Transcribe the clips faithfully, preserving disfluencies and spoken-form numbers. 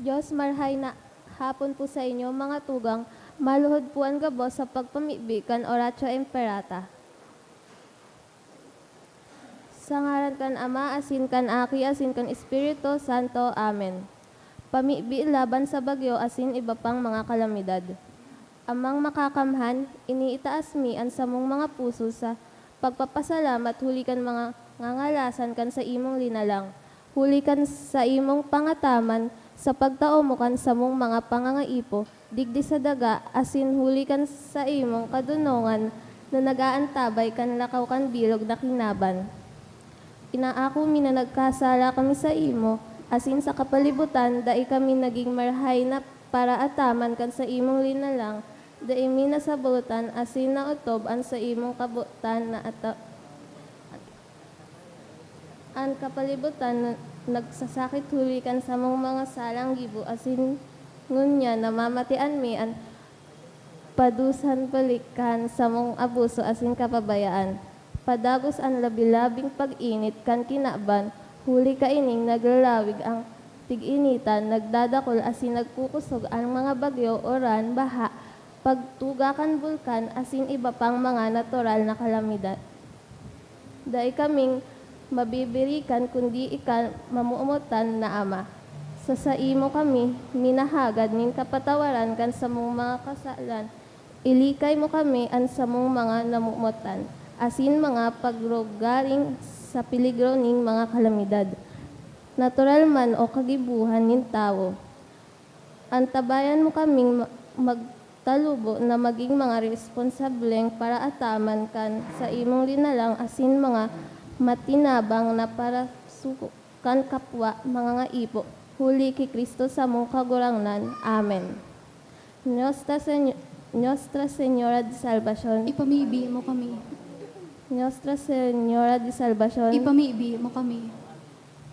Dios, marhay na hapon po sa inyo, mga tugang. Maluhod po an gabos sa pagpamibi kan Oratio Imperata. Sa ngaran kan Ama, asin kan Aki, asin kan Espiritu Santo. Amen. Pamibi laban sa bagyo asin iba pang mga kalamidad. Amang Makakamhan, iniitaas mi an samong mga puso sa pagpapasalamat huli kan mga ngangalasan kan saimong linalang, huli kan saimong pangataman sa pagtao mo kan samong mga pangangaipo digdi sa daga, asin huli kan saimong kadonongan na nag-aantabay kan lakaw kan bilog na kinaban. Inaako mi na nagkasala kami saimo, asin sa kapalibutan dai kami nagin marhay na paraataman kan saimong linalang, dai mi nasabotan asin naotob an saimong kabotan na ata-, an kapalibutan na nagsasakit huli kan samong mga salang gibo, asin ngunyan namamatean mi an padusan balik kan samong abuso asin kapabayaan. Padagos an labi-labing pag-init kan kinaban, huli kaining naglalawig an tig-initan, nagdadakul asin nagkukusog an mga bagyo, uran, baha, pagtuga kan bulkan, asin iba pang mga natural na kalamidad. Dai kaming mabibirikan kundi ika, mamomotan na Ama. Sa saimo kami minahagad nin kapatawaran kan samong mga kasalan. Ilikay mo kami an samong mga namomotan asin mga pagrugaring sa peligro nin mga kalamidad, natural man o kagibohan nin tawo. Antabayan mo kaming ma-, magtalubo na magin mga responsableng paraataman kan saimong linalang asin mga matinabang na parasugo kan kapwa mangangaipo, huli ki Cristo samong Kagurangnan. Amen. Nuestra Seño-, Nuestra Señora de Salvacion. Ipamibi mo kami. Nuestra Señora de Salvacion. Ipamibi mo kami.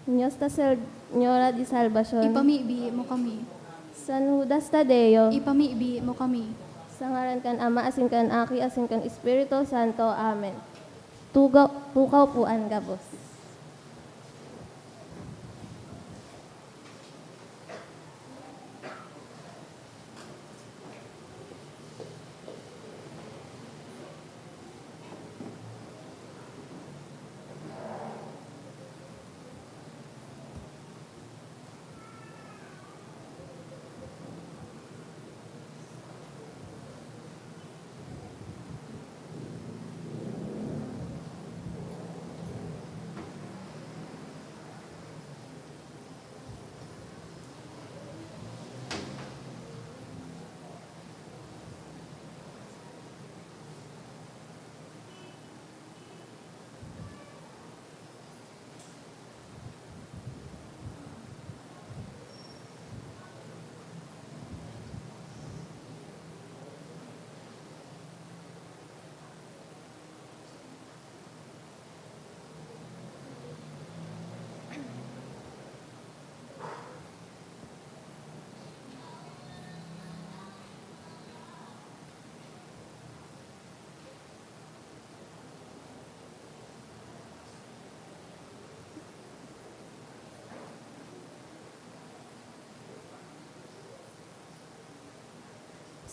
Nuestra Señora de Salvacion. Ipamibi mo kami. San Judas Tadeo. Ipamibi mo kami. Sa ngaran kan Ama, asin kan Aki, asin kan Espiritu Santo. Amen. Tugaw, tukaw po an gabos.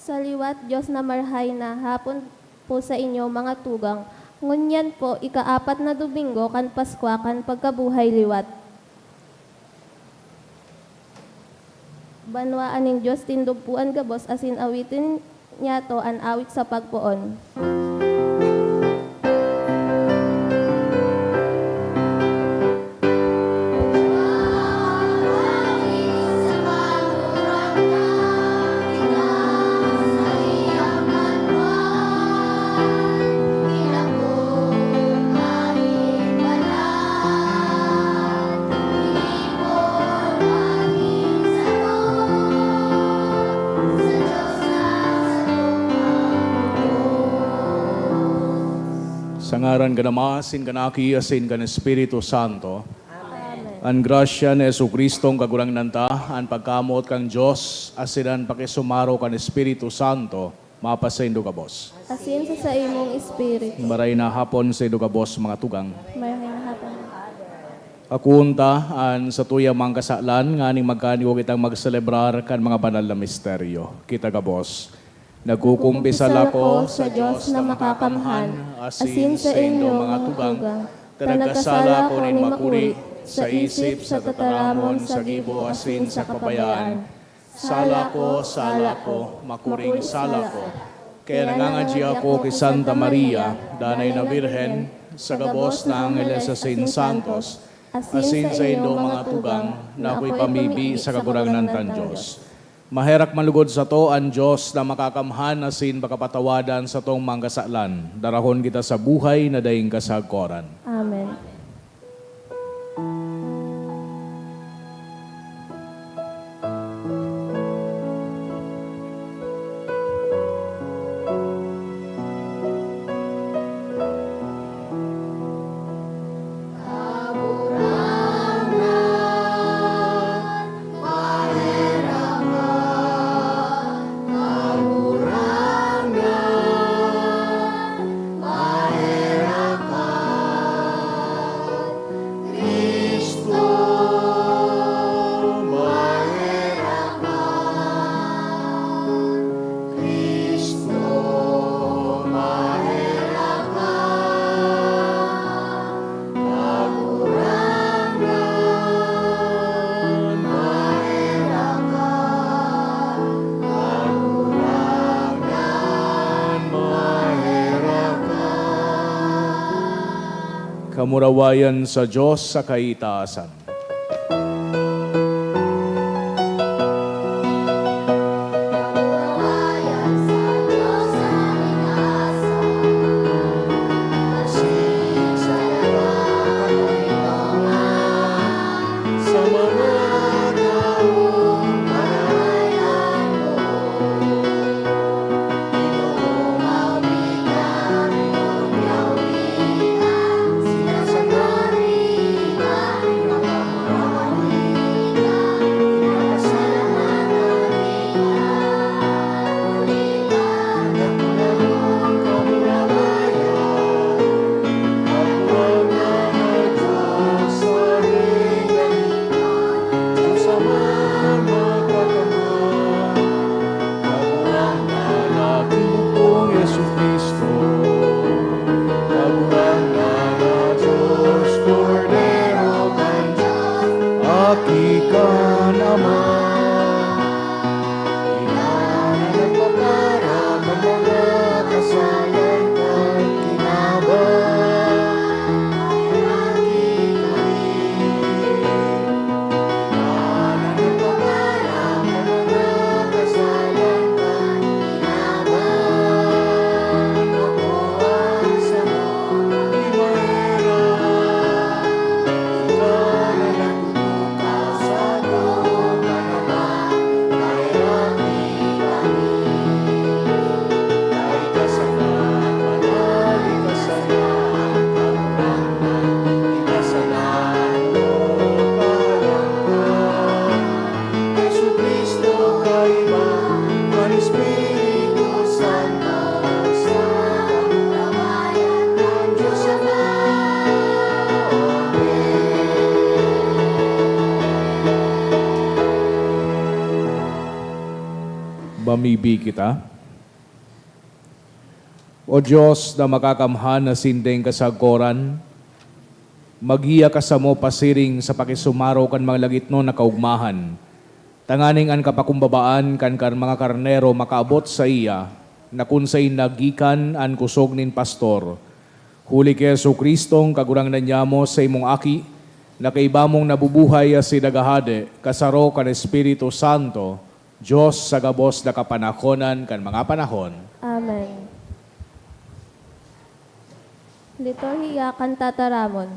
Sa liwat, Dios na marhay na hapon po sa inyo, mga tugang. Ngunyan po, ikaapat na Domingo kan Paskwa kan pagkabuhay liwat. Banwaan nin Dios, tindog po an gabos asin awiton niyato an awit sa pagpoon. Sa ngaran kan Ama, asin kan Aki, asin kan Espiritu Santo. Amen. An grasya ni Jesu-Cristong Kagurangnan ta, an pagkamoot kan Dios, asin an pakisumaro kan Espiritu Santo, mapasaindo gabos. Asin sa saimong espiritu. Maray na hapon saindo gabos, mga tugang. Maray na hapon. Akunta an satuyang mga kasalan nganing magkaniwo kitang magselebrar kan mga banal na misteryo. Kita gabos, nagkukumpisal ako sa Dios na makakamhan, asin sa indo mga tugang, ta nagkasala ako nin makuri, sa isip, sa tataramon, sa gibo, asin sa kapabayaan. Sala ko, sala ko, makuring sala ko. Kaya nangangadyi ako ki Santa Maria, danay na Birhen, sa gabos na angheles asin santos, asin sa indo mga tugang, na akoy pamibi sa Kagurangnan kan Dios. Maherak man lugod sato an Dios na makakamhan asin pakapatawadan satong mga kasalan. Darahon kita sa buhay na daing kasagkoran. Amen. Cristo, maherak ka. Cristo, maherak ka. Kagurangnan, maherak ka. Kagurangnan, maherak ka. Kamurawayan sa Dios sa kaitaasan. Kagurangnan, Aki mo pong Jesu-Cristo. Kagurangnan na Dios, Kordero kan Dios, Aki kan Ama. Ika na nagpapara kan mga kasalan kan kinaban. Jesu-Cristo, kaiba kan Espiritu Santo, sa kamurawayan kan Dios Ama. Amen. Mamibi kita. O Dios na makakamhan na sinding kasagkoran, maghiya ka samo pasiring sa pakisumaro kan mga lagitnon na kaogmahan, tanganing an kapakumbabaan kan kar-, mga karnero makaabot saiya, na kun saen naggikan an kosog nin pastor. Huli ki Jesu-Cristong Kagurangnan nyamo, sa imong Aki, na kaiba mong nabubuhay asin naghahade, kasaro kan Espiritu Santo, Dios sa gabos na kapanahonan kan mga panahon. Amen. Liturhiya kan Tataramon.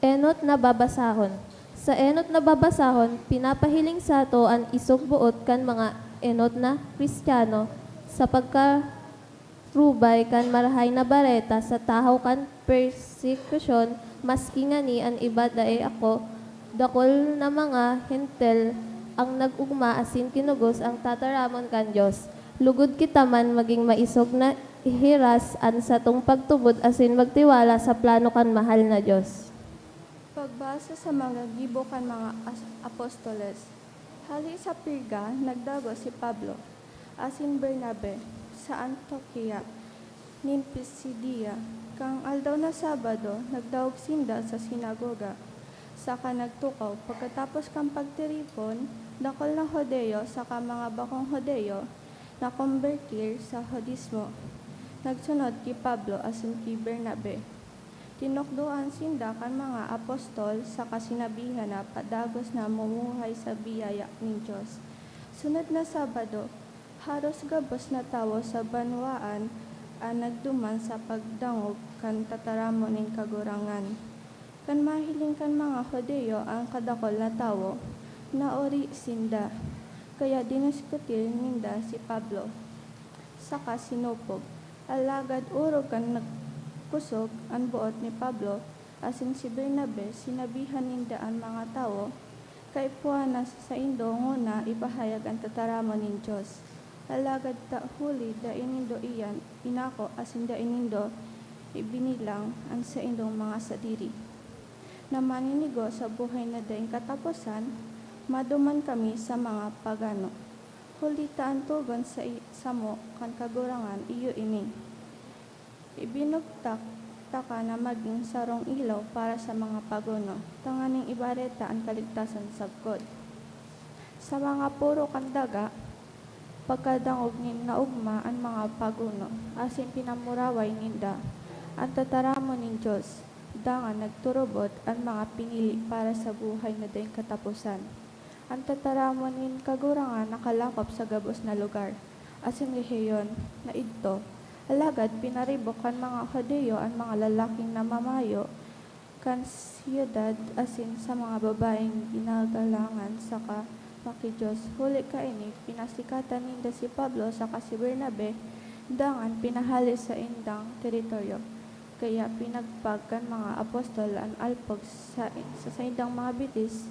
Enot na babasahon. Sa enot na babasahon, pinapahiling sato an isog boot kan mga enot na Cristiano sa pagka- rubay kan Marahay na Bareta sa tahaw kan persekusyon, maski ngani an iba dai ako, dakul na mga Hentil ang nag-ogma asin kinugos an tataramon kan Dios. Lugod kita man magin maisog na ihiras an satong pagtubod asin magtiwala sa plano kan mahal na Dios. Pag- Basa sa mga gibo kan mga as-, apostoles. Hale sa Perga, nagdagos si Pablo asin Bernabe sa Antiokia nin Pisidia. Kan aldaw na Sabado, nagdangog sinda sa sinagoga saka nagtukaw. Pagkatapos kan pagtiripon, dakul na Judio saka mga bakong Judio nakombertir sa Judaismo, nagsunod ki Pablo asin ki Bernabe. Tinukdoan sinda kan mga apostol saka sinabihan na padagos na mamuhay sa biyaya nin Dios. Sunod na Sabado, haros gabos na tawo sa banwaan an nagduman sa pagdangog kan tataramon nin Kagurangnan. Kan mahiling kan mga Judio an kadakul na tawo, naori sinda, kaya diniskutir ninda si Pablo saka sinupog. Alagad orog kan nagkosog an boot ni Pablo asin si Bernabe, sinabihan ninda an mga tawo, "Kaipuhan na saindo ngona ipahayag an tataramon nin Dios. Alagad ta huli dai nindo iyan inako asin dai nindo ibinilang an saindong mga sadiri na maninigo sa buhay na daing kataposan, maduman kami sa mga pagano." Huli ta an togon sa i-, samo kan Kagurangnan iyo ini, "Ibinugtak taka na magin sarong ilaw para sa mga pagano, tanganing ibareta an kaligtasan sagkod sa mga poro kan daga." Pagkadangog nin naogma an mga pagano, asin pinamuraway ninda an tataramon nin Dios, dangan nagturubod an mga pinili para sa buhay na daing kataposan. An tataramon nin Kagurangnan nakalakop sa gabos na lugar asin rehiyon na idto. Alagad pinaribok kan mga Judio an mga lalaking namamayo kan syudad asin sa mga babaeng ginagalangan saka maki-Dios. Huli kaini, pinasikatan ninda si Pablo saka si Bernabe, dangan pinahale sa indang teritoryo. Kaya pinagpag kan mga apostol an alpog sa, sa saindang mga bitis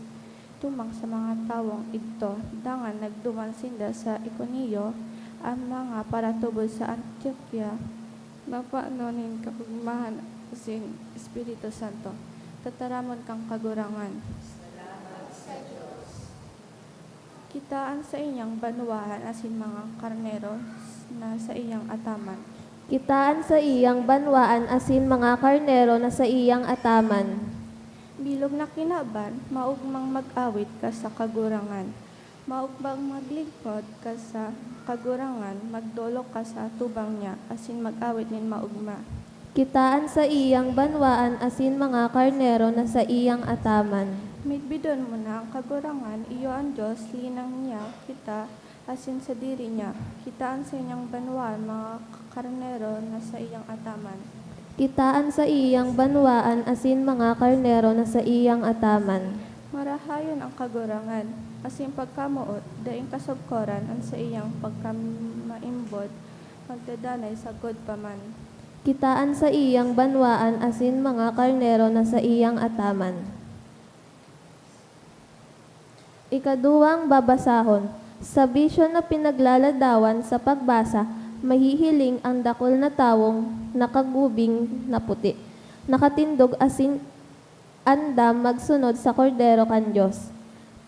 tumang sa mga tawong idto, dangan nagduman sinda sa Iconio. An mga paratubod sa Antiokia, mapano nin kaogmahan asin Espiritu Santo, tataramon kan Kagurangnan. Kita an saiyang banwaan asin mga karnero na saiyang ataman. Kita an saiyang banwaan asin mga karnero na saiyang ataman. Bilog na kinaban, maogmang mag-awit ka sa Kagurangnan. Maogmang maglingkod ka sa Kagurangnan, magdolok ka sa atubang niya, asin mag-awit nin maogma. Kita an saiyang banwaan asin mga karnero na saiyang ataman. Midbidon mo na an Kagurangnan, iyo an Dios, linang niya kita asin sadiri niya. Kita an saiyang banwaan, mga karnero na saiyang ataman. Kita an saiyang banwaan asin mga karnero na saiyang ataman. Marahayon an Kagurangnan, asin pagkamoot, daing kasogkoran an saiyang pagkamaimbod, magdadanay sagkod pa man. Kita an saiyang banwaan asin mga karnero na saiyang ataman. Ikaduwang babasahon. Sa bisyo na pinaglaladawan sa pagbasa, mahihiling an dakul na tawong nakagubing na puti, nakatindog asin andam magsunod sa Kordero kan Dios.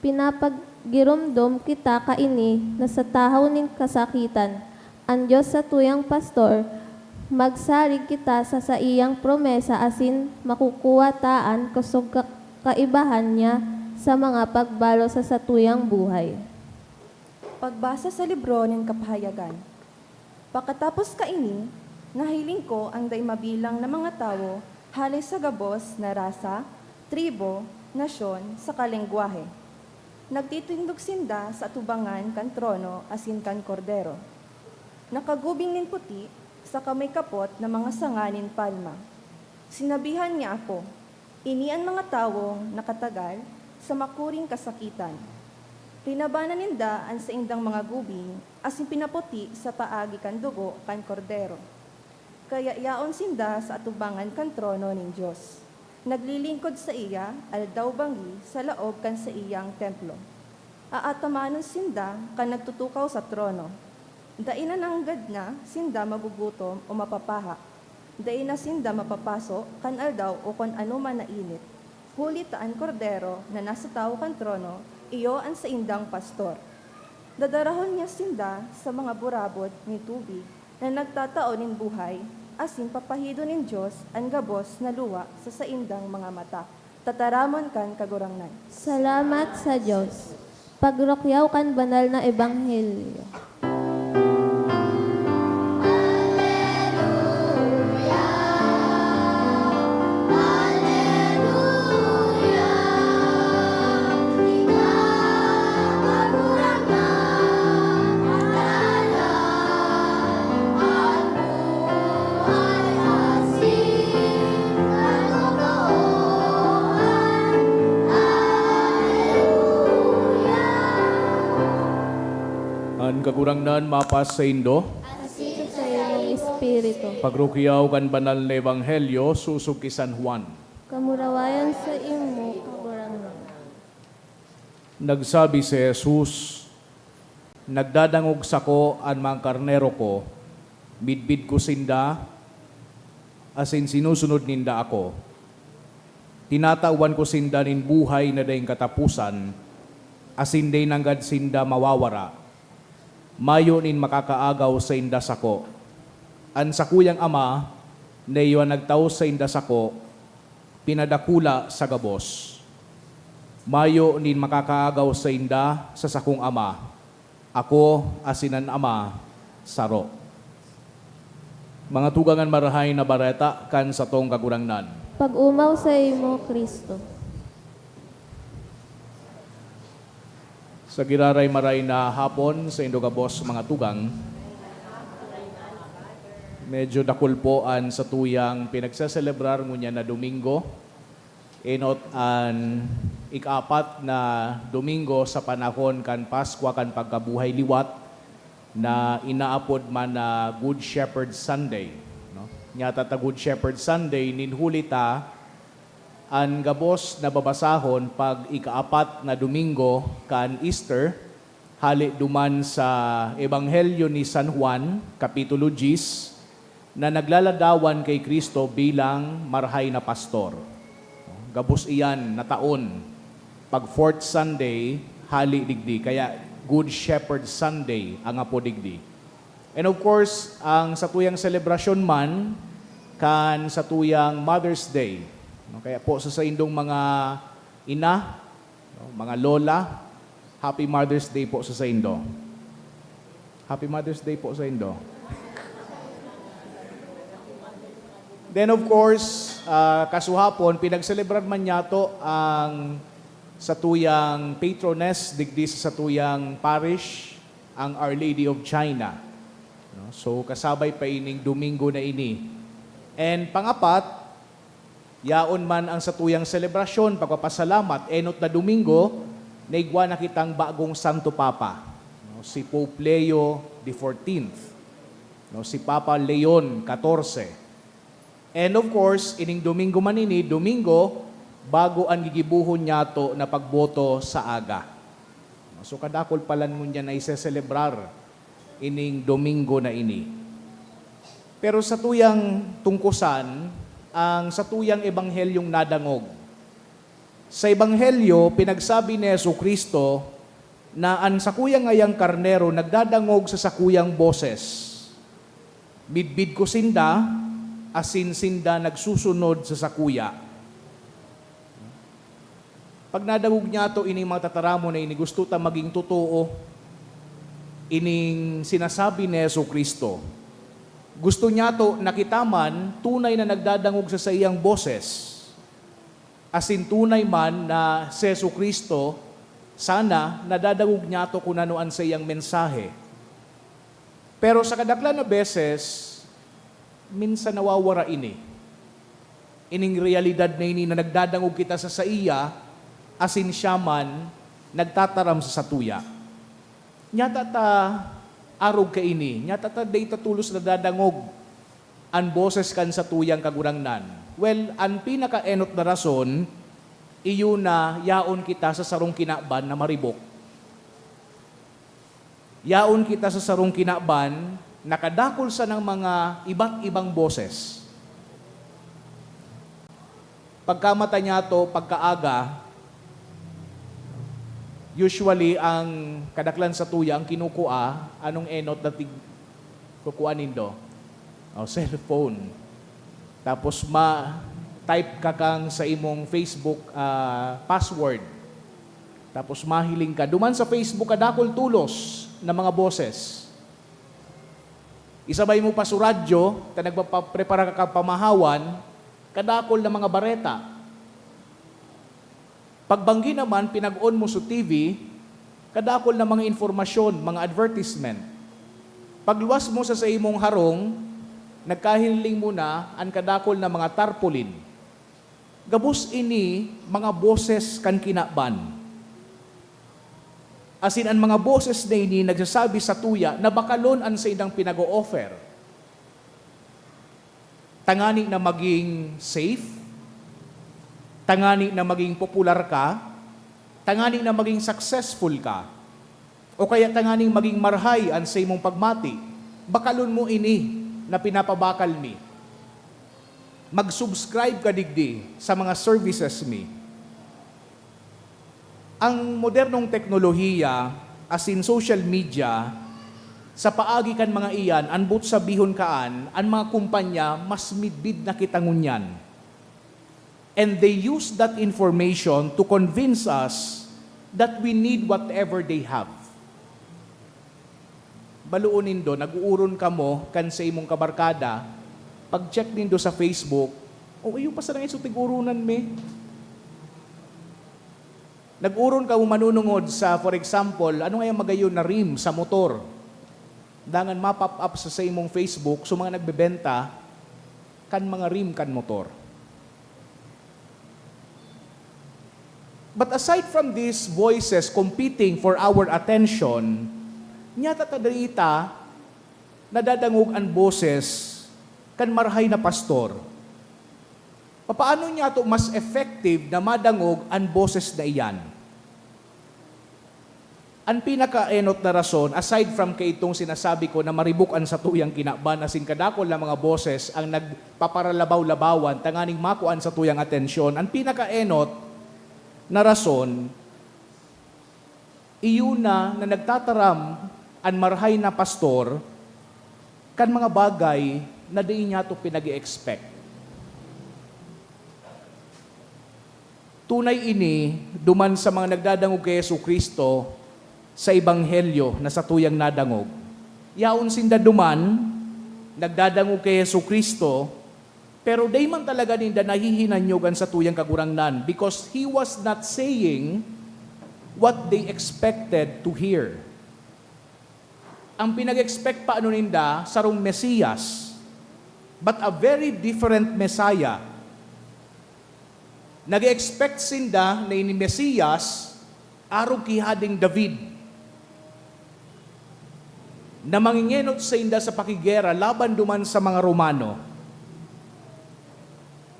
Pinapagiromdom kita kaini na sa tahaw nin kasakitan, an Dios satuyang pastor, magsarig kita sa saiyang promesa asin makukuha ta an kusog ka-, kaibahan niya sa mga pagbalo sa satuyang buhay. Pagbasa sa libro nin Kapahayagan. Pakatapos kaini, nahiling ko an dai mabilang na mga tawo hale sa gabos na rasa, tribo, nasyon, saka lengwahe. Nagtitindog sinda sa atubangan kan trono asin kan Kordero. Nakagubing nin puti, saka may kapot na mga sanga nin palma. Sinabihan niya ako, "Ini an mga tawong nakatagal sa makuring kasakitan. Linabanan ninda an saindang mga gubing asin pinaputi sa paagi kan dugo kan Kordero. Kaya yaon sinda sa atubangan kan trono nin Dios. Naglilingkod saiya aldaw-banggi sa laog kan saiyang templo. Aatamanon sinda kan nagtutukaw sa trono. Dai na nanggad na sinda magugutom o mapapaha. Dai na sinda mapapaso kan aldaw o kun anoman na init. Huli ta an Kordero na nasa tawo kan trono, iyo an saindang pastor. Dadarahon niya sinda sa mga burabod nin tubig na nagtatao nin buhay, asin papahidon nin Dios an gabos na luwa sa saindang mga mata. Tataramon kan Kagurangnan. Salamat sa Dios. Pagrukyaw kan banal na ebanghelyo. An Kagurangnan mapas saindo. Asin sa iyong espiritu. Pagrukyaw kan banal na ebanghelyo sosog ki San Juan. Kamurawayan sa imo, Kagurangnan. Nagsabi si Jesus, "Nagdadangog sako an mga karnero ko, midbid ko sinda, asin sinusunod ninda ako. Tinatawan ko sinda nin buhay na daing kataposan, asin dai nanggad sinda mawawara. Mayo nin makakaagaw sainda sako. An sakuyang Ama, na iyo an nagtao sainda sako, pinadakula sa gabos. Mayo nin makakaagaw sainda sa sakong Ama. Ako asin an Ama, saro." Mga tugang, an Marahay na Bareta kan satong Kagurangnan. Pag-omaw saimo, Cristo. Sa giraray-maray na hapon saindo gabos, mga tugang. Medyo dakul po an satuyang pinagseselebrar ngunyan na Domingo. Enot an ikaapat na Domingo sa panahon kan Paskwa kan Pagkabuhay Liwat, na inaapod man na Good Shepherd Sunday, no? Nyata ta Good Shepherd Sunday nin huli ta an gabos na babasahon pag ikaapat na Domingo kan Easter, hale duman sa Ebanghelyo ni San Juan, Kapitulo diyes, na naglaladawan ki Cristo bilang Marahay na Pastor. Gabos iyan na taon, pag fourth Sunday, hale digdi. Kaya Good Shepherd Sunday ang apod digdi. And of course, ang satuyang selebrasyon man kan satuyang Mother's Day. No, kaya po sa saindong mga ina, no, mga lola, Happy Mother's Day po sa saindo. Happy Mother's Day po saindo. Then of course, ah, kasuhapon, pinagselebrar man nyato ang satuyang patroness digdi sa satuyang parish, ang Our Lady of China. No? So, kasabay pa ining Domingo na ini. And pangapat, yaon man ang satuyang selebrasyon, pagpapasalamat, enot na Domingo, na igwa na kitang bagong Santo Papa, no? Si Pope Leo the fourteenth, no? Si Papa Leon katorse. And of course, ining Domingo man ini, Domingo, bago an gigibohon nyato na pagboto sa aga. So, kadakul pa lang ngunyan na iseselebrar ining Domingo na ini. Pero satuyang tungkosan, ang satuyang ebanghelyong nadangog. Sa Ebanghelyo, pinagsabi ni Jesu-Cristo na an sakuya ngayang karnero nagdadangog sa sakuyang boses. Midbid ko sinda, asin sinda nagsusunod sa sakuya. Pag nadangog nyato ining mga tataramon na ini, gusto ta magin totoo ining sinasabi ni Jesu-Cristo. Gusto nyato na kita man tunay na nagdadangog sa saiyang boses. Asin tunay man na si Jesu-Cristo, sana nadadangog nyato kun ano an saiyang mensahe. Pero sa kadaklan na beses, minsan nawawara ini. Ining realidad na ini na nagdadangog kita sa saiya, asin siya man nagtataram sa satuya. Nyata ta arog kaini, nyata ta dai ta tolos nadadangog an boses kan satuyang Kagurangnan. Well, an pinakaenot na rason, iyo na yaon kita sa sarong kinaban na maribok. Yaon kita sa sarong kinaban na kadakul sanang mga iba't ibang boses. Pagkamata niyato, pagkaaga, usually ang kadaklan sa tuya ang kinukua, anong enot na tig-, kukua nindo? O, cellphone. Tapos ma-type ka kang sa imong Facebook, ah, password. Tapos mahiling ka. Duman sa Facebook, kadakol tolos na mga boses. Isabay mo pa sa radyo, ta nagpapaprepara ka kan pamahawan, kadakol na mga bareta. Pagbanggi naman, pinag-on mo sa T V, kadakol na mga impormasyon, mga advertisement. Pagluwas mo sa, sa imong harong, nagkahiling mo na an kadakol na mga tarpaulin. Gabos ini mga boses kan kinaban. Asin an mga boses na ini nagsasabi sa tuya na bakalon an saindang pinag-o-offer. Tangani na maging safe, tangani na maging popular ka, tangani na maging successful ka, o kaya tanganing maging marhay an saimong pagmati, bakalon mo ini na pinapabakal mi. Mag-subscribe ka digdi sa mga services mi. Ang modernong teknolohiya, asin social media, sa paagi kan mga iyan, an boot sabihon kaan, an mga kumpanya mas midbid na kita ngunyan. And they use that information to convince us that we need whatever they have. Baloon nindo, nag-ooron kamo kan sa imong kabarkada, pag-check nindo sa Facebook, "O, iyo pa sana iso tig-oronan mi." Nag-oron kamo manunungod sa, for example, ano ngaya magayon na rim sa motor? Dangan ma-pop up sa, sa imong Facebook, so mga nagbebenta kan mga rim kan motor. But aside from these voices competing for our attention, nyata ta dai ta nadadangog an boses kan marahay na pastor. Papaano niyato mas effective na madangog an boses na iyan? An pinakaenot na rason, aside from kaitong sinasabi ko na maribok an satuyang kinaban asin kadakul na mga boses ang nagpaparalabaw-labawan tanganing makua an satuyang atensyon, an pinakaenot na rason, iyo na, na nagtataram an marahay na pastor kan mga bagay na dai niyato pinag-e-expect. Tunay ini duman sa mga nagdadangog ki Jesu-Cristo sa ebanghelyo na satuyang nadangog. Yaon sinda duman, nagdadangog ki Jesu-Cristo, pero dai man talaga ninda nahihinanyog an satuyang Kagurangnan, because He was not saying what they expected to hear. Ang pinag-expect pa ano ninda, sarong Mesiyas, but a very different Messiah. Nag-expect sinda na ini Mesiyas, arog ki Hading David, na mangengenot sainda sa pakigera laban duman sa mga Romano.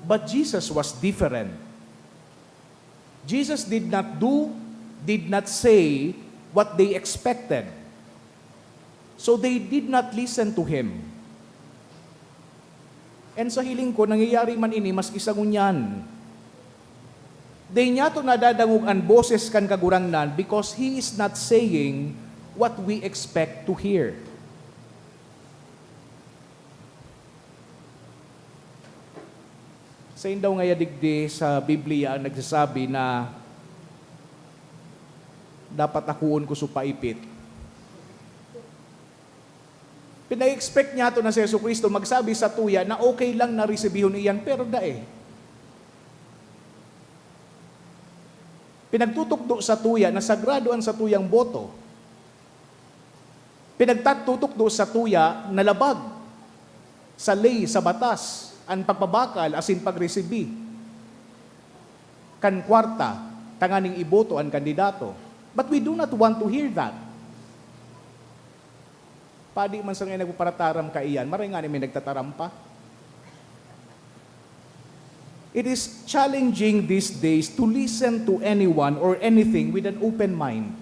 But Jesus was different. Jesus did not do, did not say what they expected. So they did not listen to Him. And sa hiling ko, nangyayari man ini maski sa ngunyan. Dai niyato nadadangog an boses kan Kagurangnan because He is not saying what we expect to hear. Sain daw ngaya digdi sa Biblia ang nagsasabi na dapat akoon ko so paipit? Pinag-expect niyato na si Jesu-Cristo magsabi sa tuya na okay lang na resibihon iyan, pero dai. Pinagtutukdo sa tuya na sagrado an satuyang boto. Pinagtatutukdo sa tuya na labag sa ley, sa batas, an pagpabakal asin pagresibi kan kwarta tanganing iboto an kandidato. But we do not want to hear that. Padi man sa ngayon nagpaparataram kaiyan, maray ngani may nagtataram pa. It is challenging these days to listen to anyone or anything with an open mind.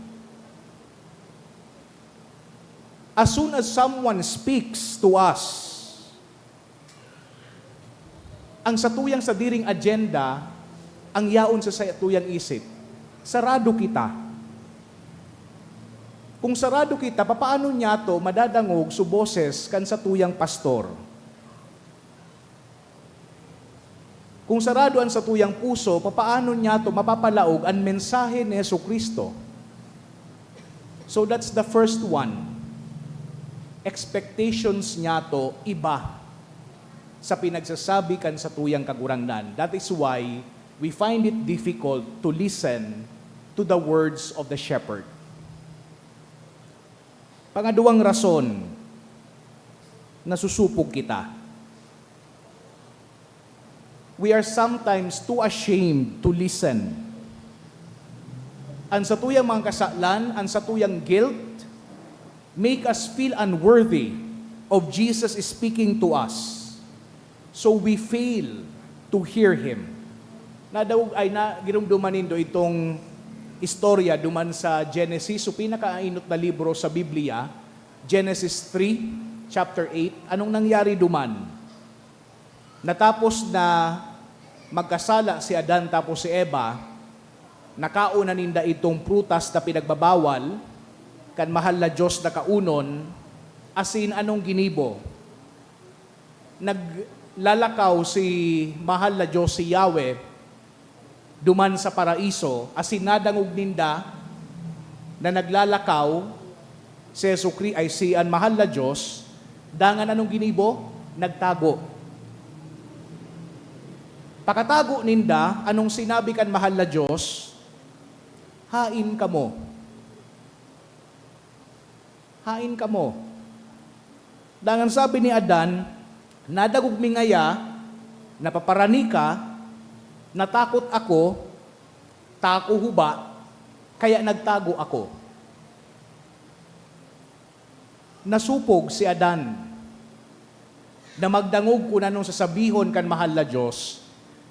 As soon as someone speaks to us, ang satuyang sadiring agenda, Ang yaon sa satuyang isip, sarado kita. Kung sarado kita, papaano niyato madadangog so boses kan satuyang pastor? Kung sarado an satuyang puso, papaano niyato mapapalaog an mensahe ni Jesu-Cristo? So that's the first one. Expectations niyato iba sa pinagsasabi kan satuyang Kagurangnan. That is why we find it difficult to listen to the words of the shepherd. Pangaduwang rason, nasusupog kita. We are sometimes too ashamed to listen. An satuyang mga kasalan, an satuyang guilt, make us feel unworthy of Jesus speaking to us. So we fail to hear Him. Nadawog ay na, giromdoman nindo itong istorya duman sa Genesis, so pinakainot na libro sa Biblia, Genesis three, chapter eight. Anong nangyari duman? Natapos na magkasala si Adan tapos si Eva, nakaon na ninda itong prutas na pinagbabawal kan mahal na Diyos na kaunon, asin anong ginibo? Naglalakaw si mahal na Diyos, si Yahweh, duman sa paraiso, asin nadangog ninda na naglalakaw si Jesu-Cri-, ay si an mahal na Diyos, dangan anong ginibo? Nagtago. Pakatago ninda, anong sinabi kan mahal na Diyos? "Hain kamo. Hain kamo." Dangan sabi ni Adan, "Nadangog mi ngaya, napaparani ka, natakot ako, ta ako huba, kaya nagtago ako." Nasupog si Adan na magdangog kun anong sasabihon kan mahal na Diyos,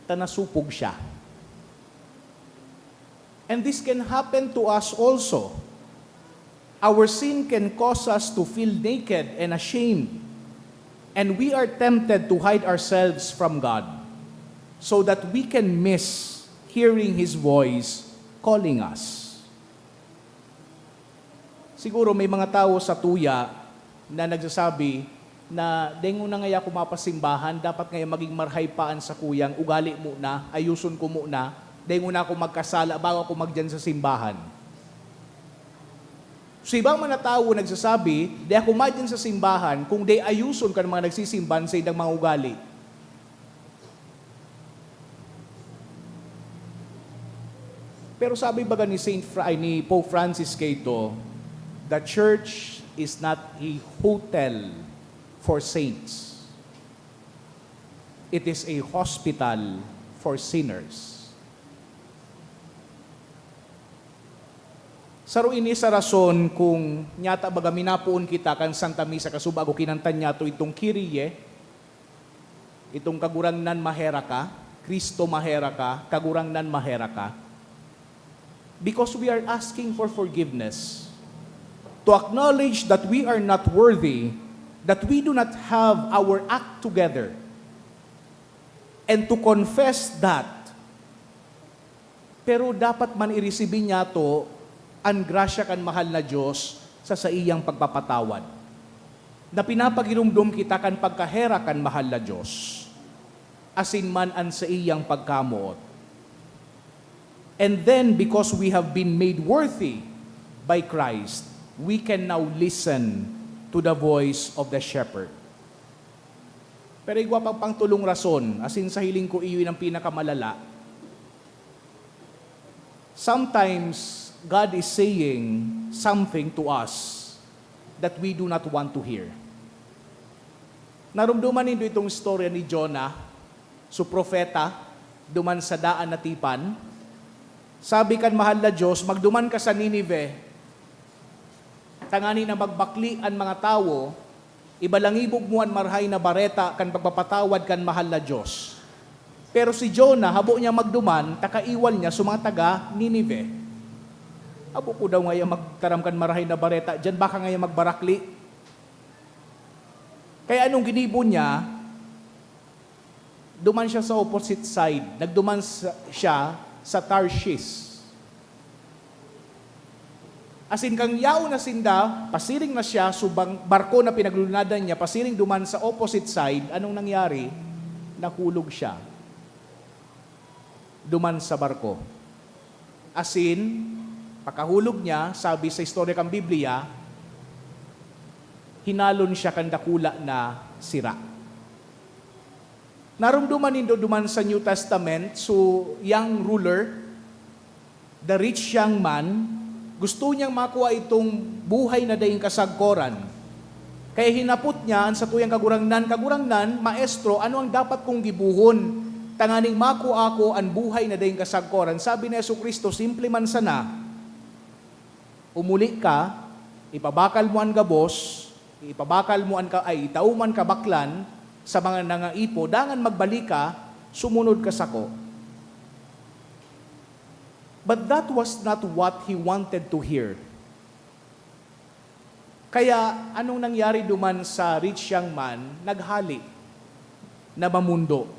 ta nasupog siya. And this can happen to us also. Our sin can cause us to feel naked and ashamed, and we are tempted to hide ourselves from God so that we can miss hearing His voice calling us. Siguro may mga tawo sa tuya na nagsasabi na, "Dai ngona ngaya ako mapasimbahan, dapat ngaya magin marahay pa an sakuyang ugali muna, ayuson ko muna, dai ngona ako magkasala bago ako magdiyan sa simbahan." So, ibang mga tawo nagsasabi, "Dai ako madiyan sa simbahan kung dai ayuson kan mga nagsisimba an saindang mga ugali." Pero sabi baga ni Saint Fra-, ay, ni Pope Francis kaito, "The church is not a hotel for saints. It is a hospital for sinners." Saro ini sa rason kung nyata baga minapoon kita kan Santa Misa kasubago kinanta niyato itong Kyrie, itong "Kagurangnan, maherak ka, Cristo, maherak ka, Kagurangnan, maherak ka." Because we are asking for forgiveness. To acknowledge that we are not worthy, that we do not have our act together. And to confess that, pero dapat man i-resibi niyato an grasya kan mahal na Diyos sa saiyang pagpapatawad, na pinapagiromdom kita kan pagkaherak kan mahal na Diyos, asin man an saiyang pagkamoot. And then, because we have been made worthy by Christ, we can now listen to the voice of the shepherd. Pero igwa pang pangtolong rason, asin sa hiling ko, iyo an pinakamalala. Sometimes, God is saying something to us that we do not want to hear. Naromdoman nindo itong istorya ni Jonah, so propeta, duman sa daan na tipan? Sabi kan mahal na Diyos, "Magduman ka sa Ninive, tanganing na magbakle an mga tawo, ibalangibog mo an Marahay na Bareta kan pagpapatawad kan mahal na Diyos." Pero si Jonah, habo niya magduman, ta kaiwal niya sa mga taga Ninive. "Habo ko daw ngaya magtaram kan Marahay na Bareta diyan, baka ngaya magbarakle." Kaya anong ginibo niya? Duman siya sa opposite side. Nagduman sa, siya sa Tarshish. Asin kan yaon na sinda, pasiring na siya, so bang-, barko na pinaglulunadan niya, pasiring duman sa opposite side, anong nangyari? Nahulog siya duman sa barko. Asin, pakahulog niya, sabi sa istorya kan Biblia, hinalon siya kan dakula na sira. Naromdoman nindo duman sa New Testament, so young ruler, the rich young man, gusto niyang makua itong buhay na daing kasagkoran. Kaya hinapot niya an satuyang kagurangnan, "Kagurangnan, Maestro, ano ang dapat kong gibohon tanganing makua ko an buhay na daing kasagkoran?" Sabi ni Jesu-Cristo, "Simple man sana. Umuli ka, ipabakal mo an gabos, ipabakal mo an ka-, ay, itao mo an kabaklan sa mga nangaipo, dangan magbalik ka, sumunod ka sako." But that was not what he wanted to hear. Kaya, anong nangyari duman sa rich young man? Naghale na mamundo,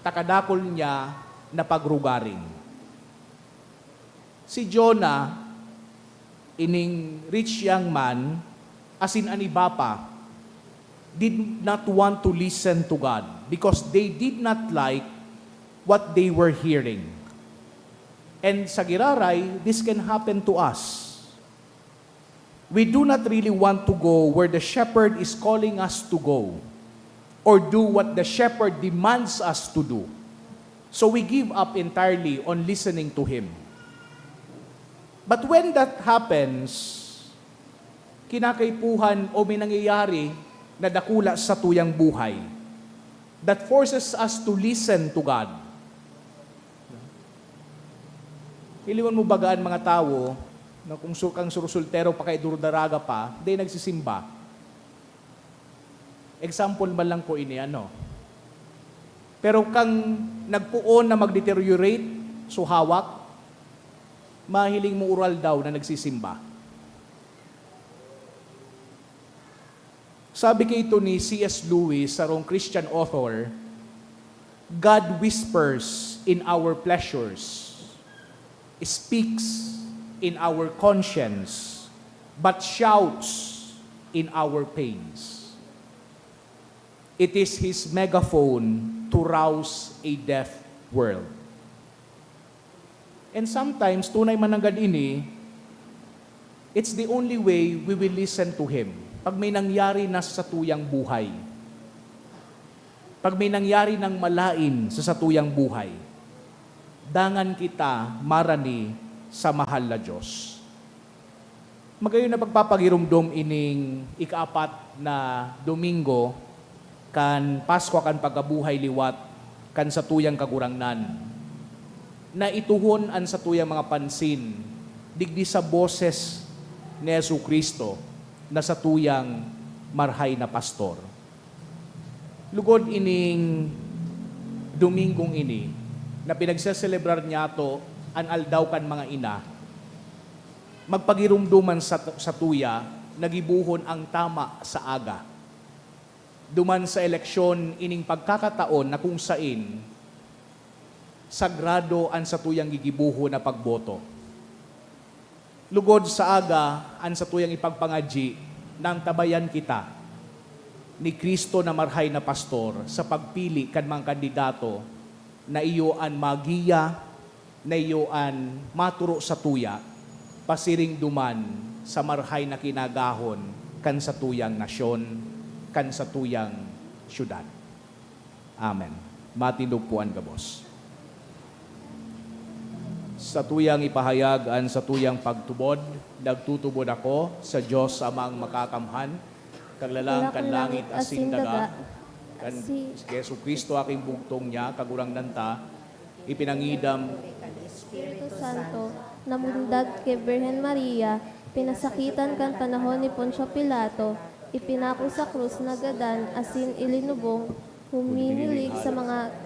ta kadakul niya na pagrugaring. Si Jonah, ining rich young man, asin an iba pa, did not want to listen to God because they did not like what they were hearing. And sa giraray, this can happen to us. We do not really want to go where the shepherd is calling us to go or do what the shepherd demands us to do. So we give up entirely on listening to him. But when that happens, kinakaipuhan o may nangyayari na dakula sa tuyang buhay that forces us to listen to God. Hilingon mo baga an mga tawo na kung sur-, kang sursultero pa kay durudaraga pa, dai nagsisimba. Example man lang ko ini, ano. Pero kang nagpoon na mag-deteriorate so hawak, mahiling mo ural daw na nagsisimba. Sabi kaito ni C S Lewis, sarong Christian author, "God whispers in our pleasures, speaks in our conscience, but shouts in our pains. It is his megaphone to rouse a deaf world." And sometimes, tunay man nanggad ini, it's the only way we will listen to Him. Pag may nangyari na sa satuyang buhay, pag may nangyari ng malain sa satuyang buhay, dangan kita marani sa mahal na Diyos. Magayon na pagpapagiromdom ining ikaapat na Domingo kan Paskwa kan pagkabuhay liwat kan satuyang Kagurangnan, na ituhon an satuyang mga pansin digdi sa boses ni Jesu-Cristo na satuyang marhay na pastor. Lugod ining Domingong ini na pinagseselebrar niyato an Aldaw kan mga Ina, magpagiromdoman sa, satuya na gibohon ang tama sa aga, duman sa eleksyon ining pagkakataon na kung sain sagrado an satuyang gigibohon na pagboto. Lugod sa aga an satuyang ipagpangadyi na antabayan kita ni Cristo na marhay na pastor sa pagpili kan mga kandidato na iyo an magiya, na iyo an maturo satuya, pasiring duman sa marhay na kinagahon kan satuyang nasyon, kan satuyang syudad. Amen. Matindog po an gabos. Satuyang ipahayag an satuyang pagtubod. Nagtutubod ako sa Dios Amang Makakamhan, Kaglalang kan langit asin daga, kan si Jesu-Cristo, aking bugtong niya, Kagurangnan ta, ipinangidam. Espiritu Santo, namundag ki Birhen Maria, pinasakitan kan panahon ni Poncio Pilato, ipinako sa krus na gadan asin ilinubong, huminilig sa mga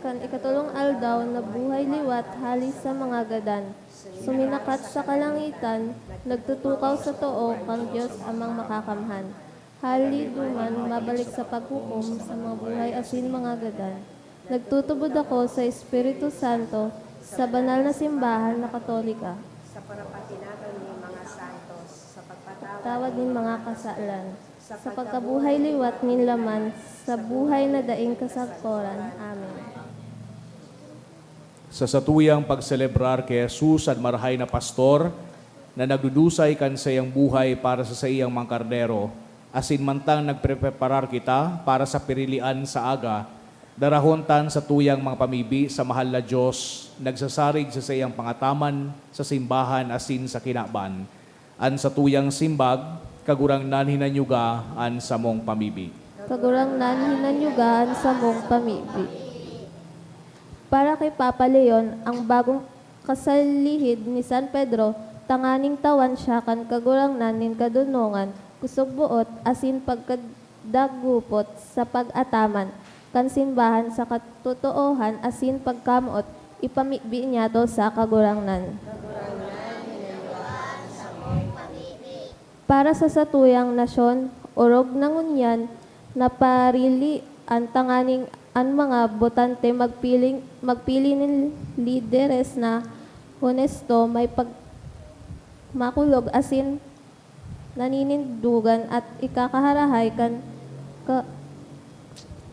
kan ikatolong aldaw nabuhay liwat hali sa mga gadan. Suminakat sa kalangitan, nagtutukaw sa too kan Dios Amang Makakamhan. Hali duman mabalik sa paghukom sa mga buhay asin mga gadan. Nagtutubod ako sa Espiritu Santo, sa banal na simbahan na Katolika, sa parapatinaton nin mga santos, sa pagpatawad nin mga kasalan, sa pagkabuhay liwat nin laman, sa buhay na daing kasagkoran. Amen. Sa satuyang pagselebrar ki Jesus an marahay na pastor na nagdudusay kan saiyang buhay para sa saiyang mga karnero, asin mantang nagprepreparar kita para sa pirilian sa aga, darahon tan satuyang mga pamibi sa mahal na Dios, nagsasarig sa saiyang pangataman sa simbahan asin sa kinaban. An satuyang simbag, Kagurangnan, hinanyuga an samong pamibi. Kagurangnan, hinanyuga an samong pamibi. Para kay Papa Leon, ang bagong kasalihid ni San Pedro, tanganing tawan siya kan Kagurangnan nin kadonongan, kusog boot, asin pagkadagupot sa pag-ataman kan simbahan sa katotoohan asin pagkamoot, ipamibi niyato sa Kagurangnan. Para sa satuyang nasyon, orog na ngunyan na parili an tanganing an mga botante magpiling, magpili nin lideres na honesto, may pag-, makulog asin naninindogan at ikakaharahay kan ka-,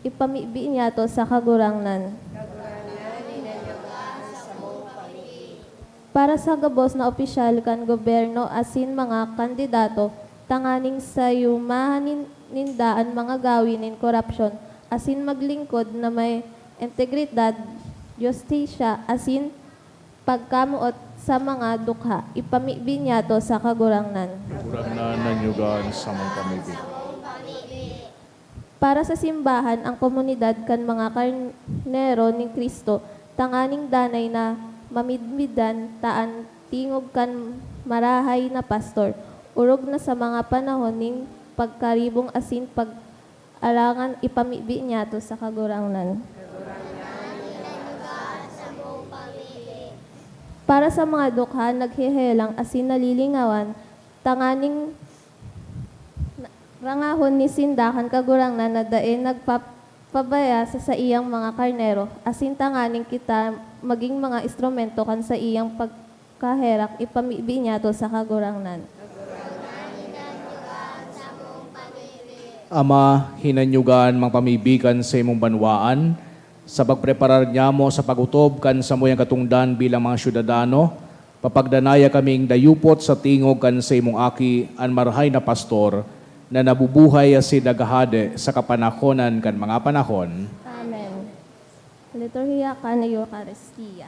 ipamibi niyato sa Kagurangnan. Para sa gabos na opisyal kan gobyerno asin mga kandidato, tanganing sayumahan nin-, ninda an mga gawi nin korapsyon asin maglingkod na may integridad, justisya, asin pagkamoot sa mga dukha, ipamibi niyato sa Kagurangnan. Kagurangnan, hinanyuga an samong pamibi. Para sa simbahan, ang komunidad kan mga karnero ni Cristo, tanganing danay na mamidmidan ta an tingog kan marahay na pastor, orog na sa mga panahon nin pagkaribong asin pag-arangan, ipamibi niyato sa Kagurangnan. Para sa mga dukha, naghehelang asin nalilingawan, tanganing na-, rangahon ni sinda kan Kagurangnan na dai nagpapabaya sa saiyang mga karnero, asin tanganing kita magin mga instrumento kan saiyang pagkaherak, ipamibi niyato sa Kagurangnan. Ama, hinanyuga an mga pamibi kan saimong banwaan, sa pagpreparar nyamo sa pag-otob kan samuyang katongdan bilang mga syudadano, papagdanaya kaming dayupot sa tingog kan saimong Aki, an marahay na pastor, na nabubuhay asin naghahade sa kapanahonan kan mga panahon. Amen. Liturhiya kan Eukaristia.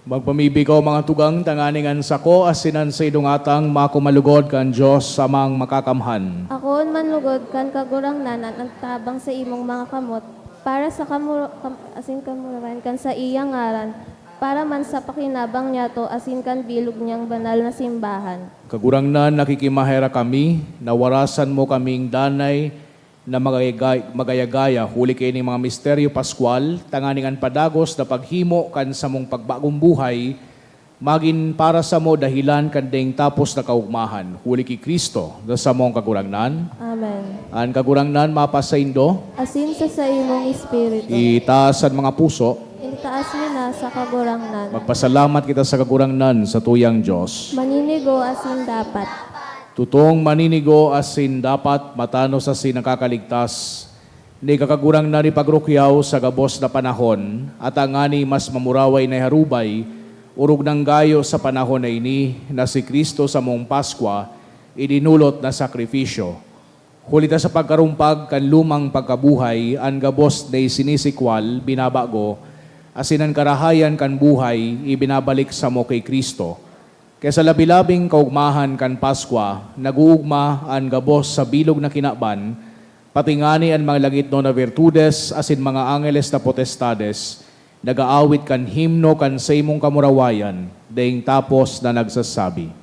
Magpamibi kaw, mga tugang, tanganing an sako asin an saindong atang makumalugod kan Dios Amang Makakamhan. Akoon man lugod kan Kagurangnan an tabang sa imong mga kamot, para sa kamur-, kam-, asin kamurawayan kan saiyang ngaran, para man sa pakinabang niyato asin kan bilog niyang banal na simbahan. Kagurangnan, nakikimaherak kami na warasan mo kaming danay na magayagay-, magayagaya huli kaining mga misteryo paskwal, tanganing an padagos na paghimo kan samong pagbagong buhay, Magin para samo dahelan kan daing tapos na kaogmahan, huli ki Cristo na samong Kagurangnan. Amen. An Kagurangnan mapasaindo. Asin sa saimong espiritu. Itaas an mga puso. Itaas mi na sa Kagurangnan. Magpasalamat kita sa Kagurangnan, sa tuyang Dios. Maninigo asin dapat. Tutong maninigo asin dapat, matanos asin nakakaligtas. Ni Kakagurangnan, ipagrukyaw sa gabos na panahon, at tangani mas mamuraway na iharubay, orog nang gayo sa panahon na ini, na si Cristo samong Paskwa, idinolot na sakrifisyo. Huli ta sa pagkarumpag kan lumang pagkabuhay, an gabos na isinisikwal, binabago, asin an karahayan kan buhay, ibinabalik samo ki Cristo. Kaya sa labi-labing kaogmahan kan Paskwa, nag-oogma an gabos sa bilog na kinaban, pati ngani an mga langitnon na virtudes asin mga angeles na potestades nag-aawit kan himno kan saimong kamurawayan, daing tapos na nagsasabi,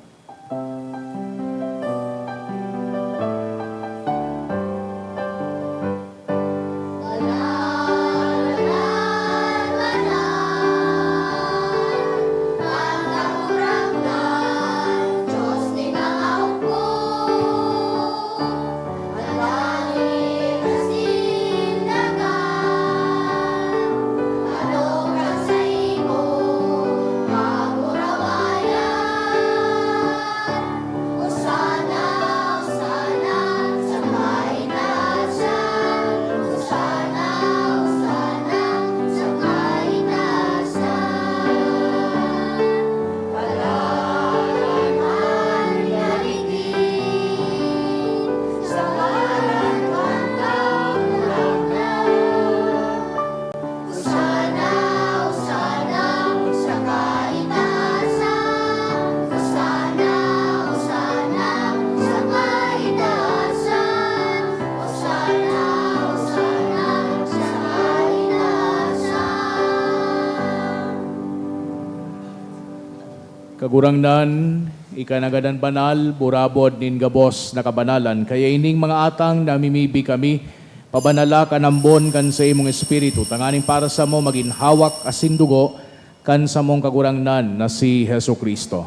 Kagurangnan, ika nanggad an banal, burabod nin gabos na kabanalan. Kaya ining mga atang namimibi kami, pabanala kan ambon kan saimong Espiritu, tanganing para samo magin hawak asin dugo kan samong Kagurangnan na si Jesu-Cristo.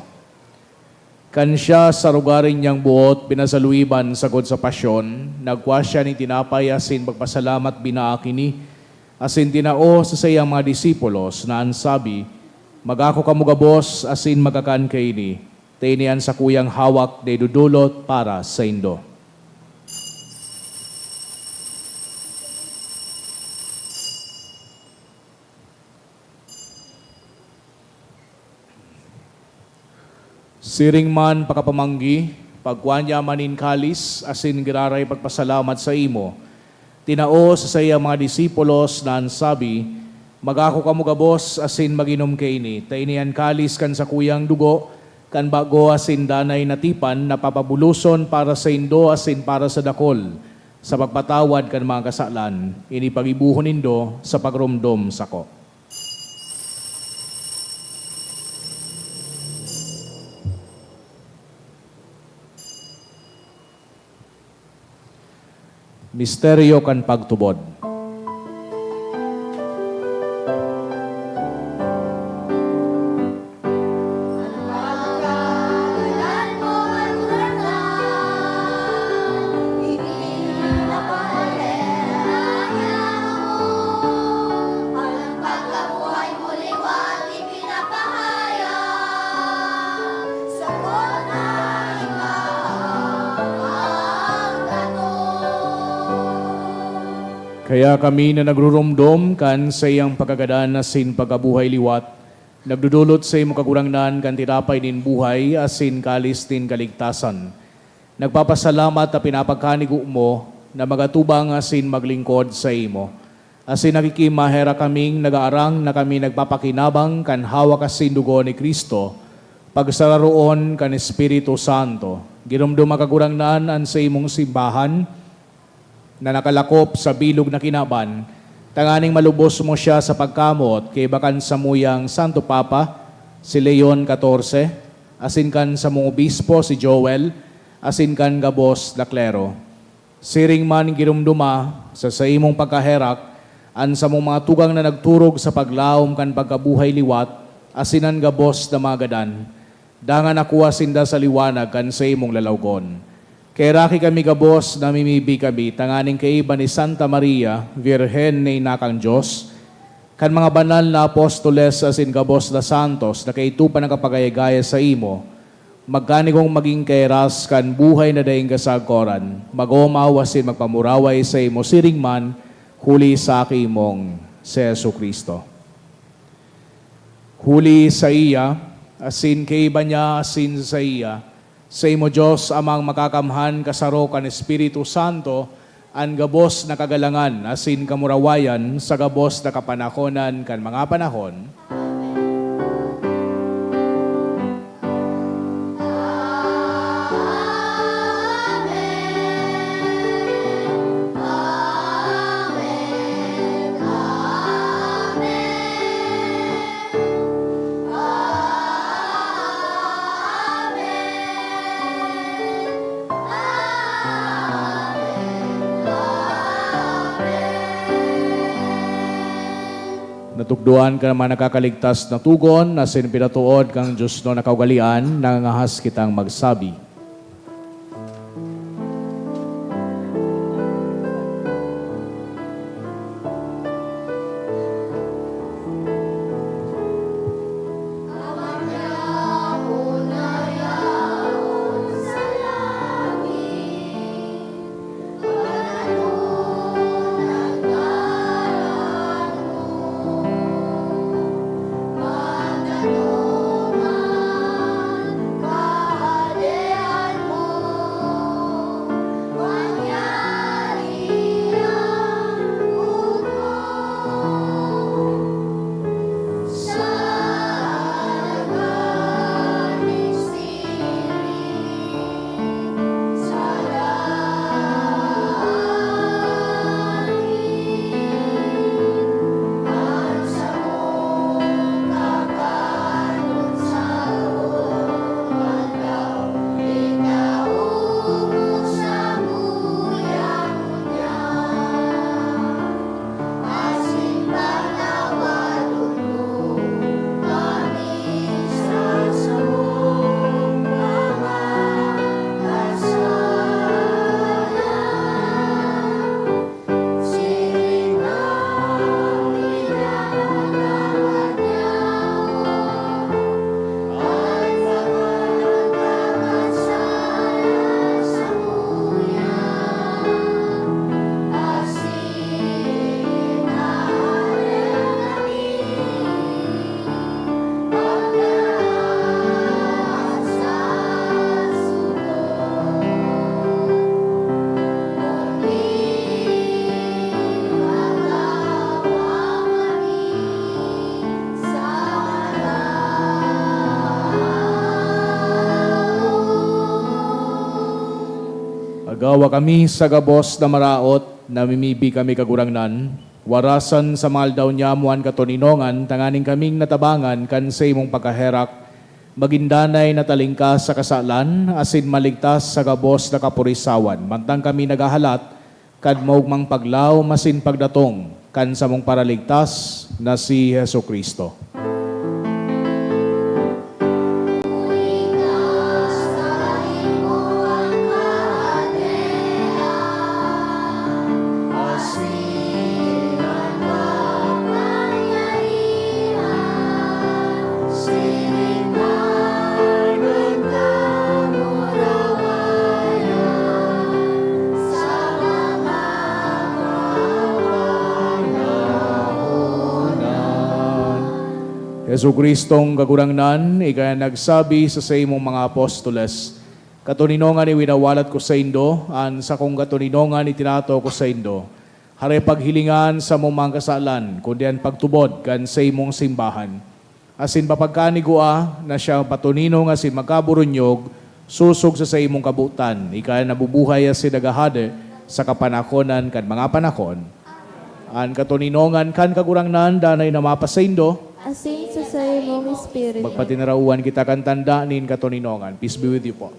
Kan siya sa rogaring niyang boot pinasaluiban sagkod sa pasyon, nagkua siya nin tinapay asin pagpasalamat binaak ini, asin tinao sa saiyang mga disipulos na an sabi, "Magako kamo gabos asin magkakan kaini, ta ini an sakuyang hawak na idodolot para saindo." Siring man pakapamanggi, pagkua niya man nin kalis asin giraray pagpasalamat saimo, tinao sa saiyang mga disipulos na an sabi, "Magako kamo gabos asin mag-inom kaini, ta ini an kalis kan sakuyang dugo kan bago asin danay na tipan na papabuloson para saindo asin para sa dakol sa pagpatawad kan mga kasalan. Ini paggibohon nindo sa pagromdom sako." Misteryo kan pagtubod. Kaya kami na nagruromdom kan saiyang pagkagadan asin pagkabuhay liwat, nagdodolot saimo, Kagurangnan, kan tinapay nin buhay asin kalis nin kaligtasan. Nagpapasalamat ta pinapagkanigo mo na magatubang asin maglingkod saimo. Asin nakikimaherak kaming nagaarang na kami nagpapakinabang kan hawak asin dugo ni Cristo, pagsararoon kan Espiritu Santo. Giromdoma, Kagurangnan, an saimong simbahan na nakalakop sa bilog na kinaban, tanganing malubos mo siya sa pagkamot kaiba kan samuyang Santo Papa, si Leon catorce, asin kan samong obispo, si Joel, asin kan gabos na klero. Siring man giromdoma sa saimong pagkaherak an samong mga tugang na nagturog sa paglaom kan pagkabuhay liwat, asin an gabos na mga gadan, dangan nakuha sinda sa liwanag kan saimong lalawgon. Kaheraki kami gabos, namimibi kami tanganing kaiba ni Santa Maria, Birhen na ina kan Dios, kan mga banal na apostoles asin gabos na santos na kaidto pa nakapagayagaya saimo, magkanigong magin kaheras kan buhay na daing kasagkoran, mag-omaw asin magpamuraway saimo siring man, huli sa aki mong si Jesu-Cristo. Huli saiya, asin kaiba niya, asin saiya, saimo Dios Amang Makakamhan, kasaro kan Espiritu Santo, an gabos na kagalangan asin kamurawayan sa gabos na kapanahonan kan mga panahon. Natukdoan kan mga nakakaligtas na togon, asin pinatood kan Dios na kaugalean, nangangahas kitang magsabi. Agawa kami sa gabos na maraot, namimibi kami, Kagurangnan, warasan sa mga aldaw niyamo an katoninongan, tanganing kaming natabangan kan saimong pagkaherak, magin danay na talingkas sa kasalan, asin maligtas sa gabos na kapurisawan, mantang kami naghahalat kan maogmang paglaom asin pagdatong kan samong Paraligtas na si Jesu-Cristo. Jesu-Cristong Kagurangnan, ika an nagsabi sa saimong mga apostoles, "Katoninongan iwinawalat ko saindo, an sakong katoninongan itinatao ko saindo. Hare paghilinga an samong mga kasalan, kundi an pagtubod kan saimong simbahan. Asin papagkanigua na siya patoninong asin magkaburunyog, sosog sa saimong kabotan, ika an nabubuhay asin naghahade sa kapanahonan kan mga panahon." An katoninongan kan Kagurangnan danay na mapasaindo. Asin sa saimong espiritu. Magpatinarawan kita kan tanda nin katoninongan. Peace be with you po.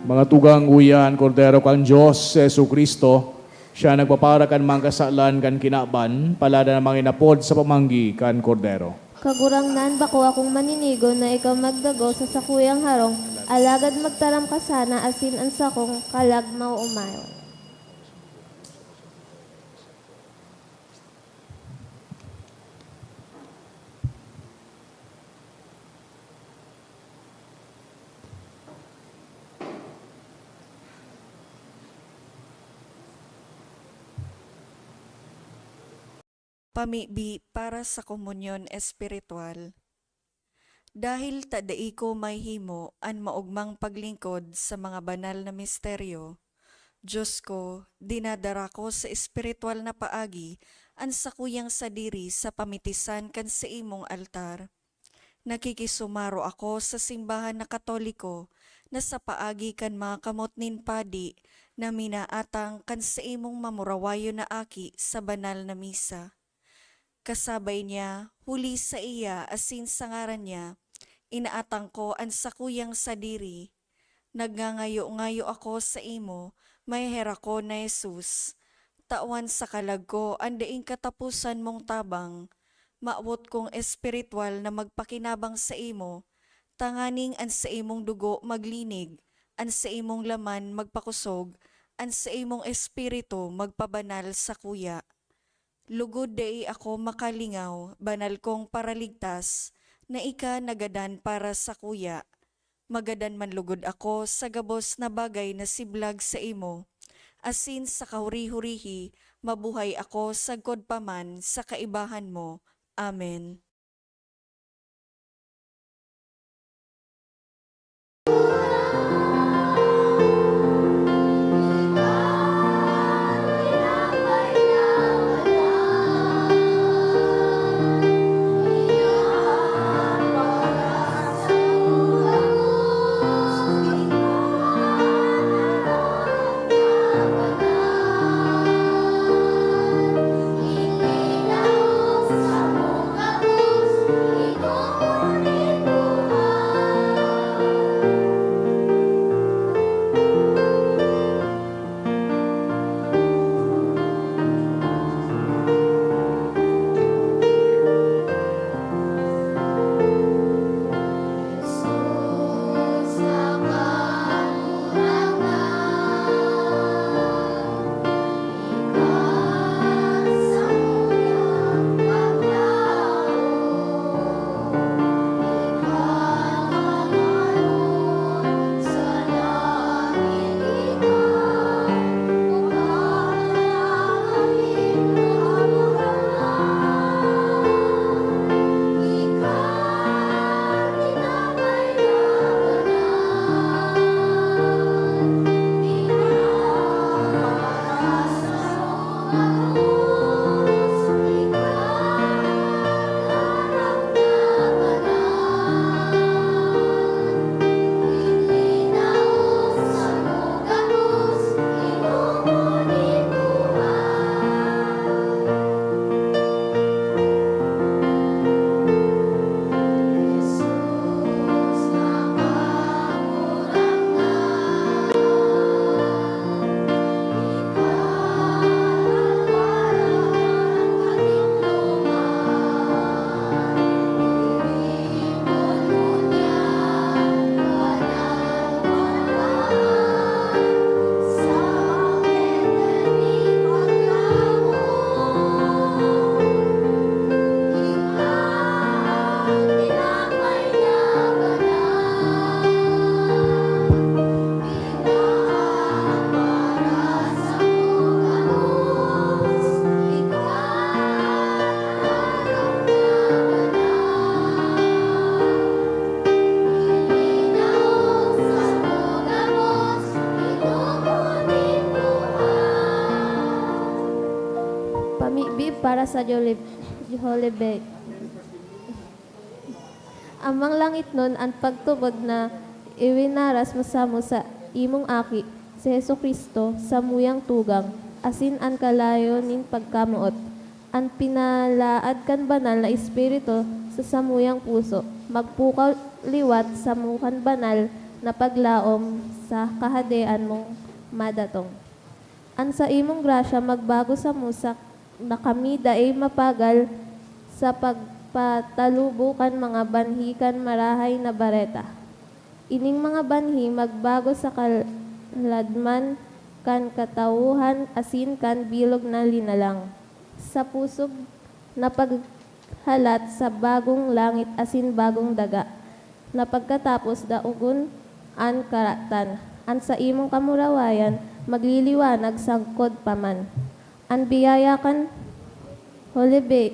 Mga tugang, uya an Kordero kan Dios, si Jesu-Cristo. Siya nagpapara kan mga kasalan kan kinaban, palada na mga inapod sa pamanggi kan Kordero. Kagurangnan, bako akong maninigo na ikaw magdago sa sakuyang harong, alagad magtaram ka sana asin an sakong kalag maoomayon. Pamibi para sa komunyon espiritual. Dahil ta dai ko mahimo an maogmang paglingkod sa mga banal na misteryo, Dios ko, dinadara ko sa espiritual na paagi an sakuyang sadiri sa pamitisan kan saimong altar. Nakikisumaro ako sa simbahan na Katoliko na sa paagi kan mga kamot nin padi na minaatang kan saimong mamurawayon na aki sa banal na misa. Kasabay niya, huli saiya asin sa ngaran niya, inaatang ko an sakuyang sadiri. Nagngangayo-ngayo ako saimo, maheherakon na Jesus, tawan sa kalag ko an daing kataposan mong tabang. Mawot kong espiritual na magpakinabang saimo, tanganing an saimong dugo maglinig, an saimong laman magpakosog, an saimong espiritu magpabanal sakuya. Lugod dai ako makalingaw, banal kong Paraligtas, na ika nagadan para sakuya. Magadan man lugod ako sa gabos na bagay na siblag saimo, asin sa kahuri-hurihi mabuhay ako sagkod pa man sa kaibahan mo. Amen. Pamibi para sa Jolib-, Jolibay. Amang langitnon, an pagtubod na iwinaras mo samo sa imong Aki, si Jesu-Cristo, samuyang tugang, asin an kalayo nin pagkamoot, an pinalaad kan Banal na Espiritu sa samuyang puso, magpukaw liwat samo kan banal na paglaom sa Kahadean mong madatong. An saimong grasya magbago samo sa na kami dai mapagal sa pagpatalubo kan mga banhi kan Marahay na Bareta. Ining mga banhi magbago sa kaladman kan katawhan asin kan bilog na linalang, sa pusog na paghalat sa bagong langit asin bagong daga, na pagkatapos daogon an karatan. An saimong kamurawayan magliliwanag sagkod pa man. An biyaya kan Holy Bay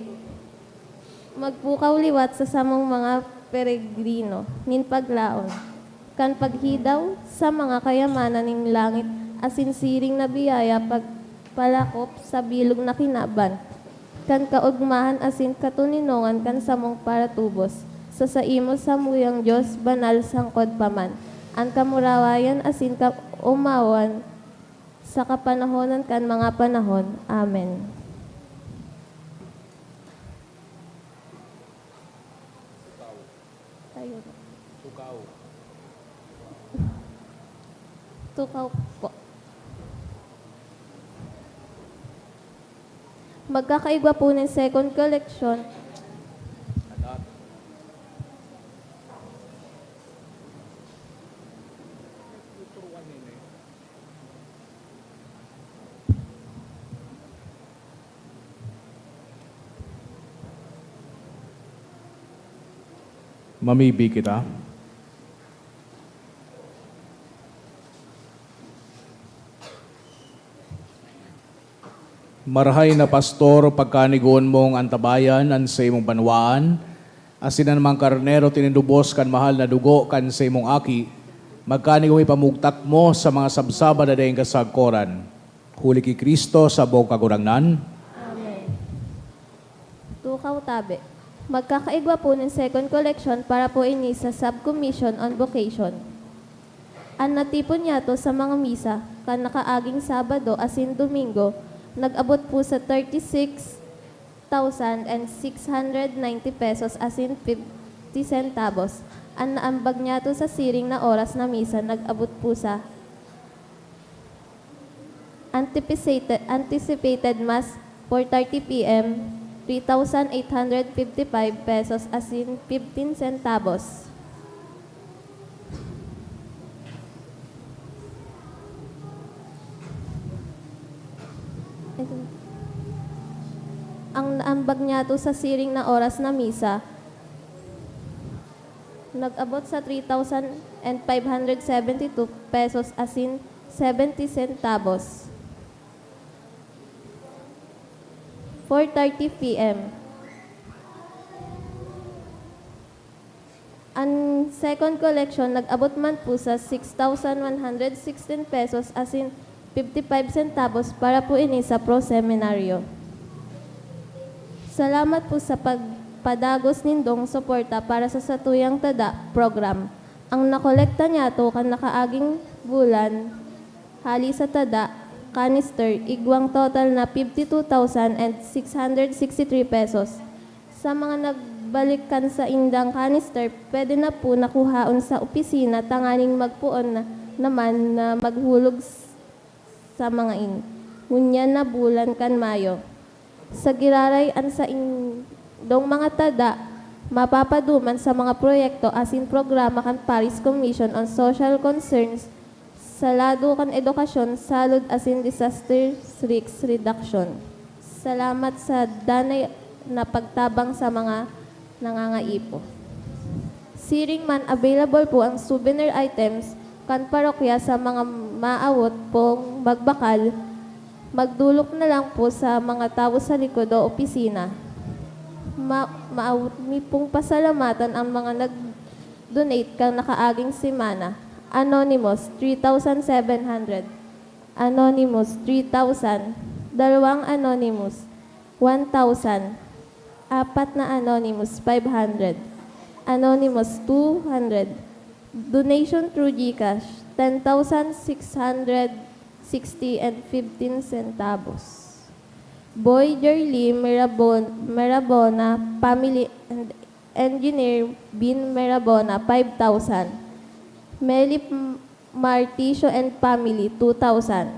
magpukaw liwat sa samong mga peregrino nin paglaom kan paghidaw sa mga kayamanan nin langit asin siring na biyaya pagpalakop sa bilog na kinaban kan kaogmahan asin katoninongan kan samong paratubos sa saimo samuyang Dios banal sangkod pa man an kamurawayan asin kaumawan sa kapanahonan kan mga panahon. Amen. Ayun. Tukaw. Tukaw po. Magkakaigwa po nin second collection. Mamibi kita. Marahay na Pastor, pagkanigoon mong antabayan an saimong banwaan, asin an mga karnero tinindubos kan mahal na dugo kan saimong Aki, magkanigo mi pamugtak mo sa mga sabsaba na daing kasagkoran. Huli ki Cristo sabong Kagurangnan. Amen. Tukaw tabi. Magkakaigwa po nin second collection para po ini sa Subcommission on Vocation. An natipon niyato sa mga misa kan nakaaging Sabado asin Domingo nag-abot po sa thirty-six thousand and six hundred ninety pesos asin fifty centavos. An naambag niyato sa siring na oras na misa nag-abot po sa Anticipated, anticipated Mass, four thirty P M, three thousand eight hundred fifty-five pesos asin fifteen centavos. Ang naambag niyato sa siring na oras na misa, nag-abot sa three thousand and five hundred seventy-two pesos asin seventy centavos. Four thirty P M. An second collection nag-abot man po sa six thousand one hundred sixteen pesos asin fifty-five centavos para po ini sa Pro Seminaryo. Salamat po sa pagpadagos nindong suporta para sa Satuyang Tada program. Ang nakolekta niyato kan nakaaging bulan, hali sa tada, canister, igwang total na fifty-two thousand and six hundred sixty-three pesos. Sa mga nagbalik kan saindang canister, pwede na po nakuhaon sa opisina tanganing magpoon na naman na maghulog s-, sa mga ini. Ngunyan na bulan kan Mayo. Sa giraray an saindong mga tada, mapapaduman sa mga proyekto asin programa kan Parish Commission on Social Concerns sa lado kan edukasyon, salud asin disaster risk reduction. Salamat sa danay na pagtabang sa mga nangangaipo. Siring man, available po ang souvenir items kan parokya sa mga maawot pong magbakal. Magdolok na lang po sa mga tawo sa likod o opisina. Ma-, maawot mi pong pasalamatan ang mga nag-donate kan nakaaging semana. Anonymous, three thousand seven hundred. Anonymous, three thousand. Dalawang anonymous, one thousand. Apat na anonymous, five hundred. Anonymous, two hundred. Donation through GCash, ten thousand six hundred sixty and fifteen centavos. Boy Jerly Mirabon-, Mirabona family and Engineer Bin Mirabona, five thousand. Melip M-, Marticio and family, two thousand.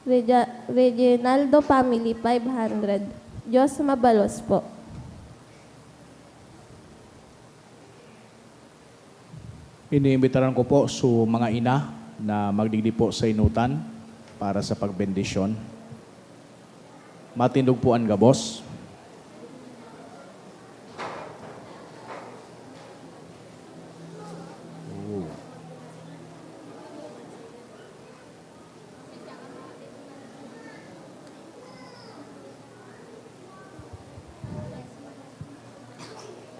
Reja-, Reginaldo family, five hundred. Diyos mabalos po. Iniimbitaran ko po su mga ina na magdigdi po sa inutan para sa pagbendisyon. Matindog po an gabos.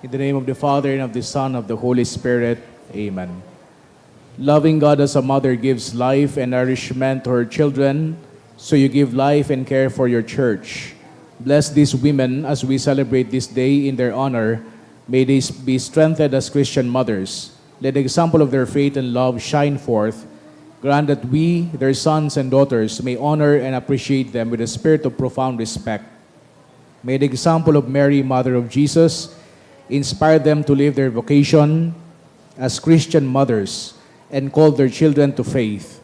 In the name of the Father, and of the Son, of the Holy Spirit. Amen. Loving God, as a mother gives life and nourishment to her children, so you give life and care for your church. Bless these women as we celebrate this day in their honor. May they be strengthened as Christian mothers. Let the example of their faith and love shine forth. Grant that we, their sons and daughters, may honor and appreciate them with a spirit of profound respect. May the example of Mary, Mother of Jesus, inspire them to live their vocation as Christian mothers and call their children to faith.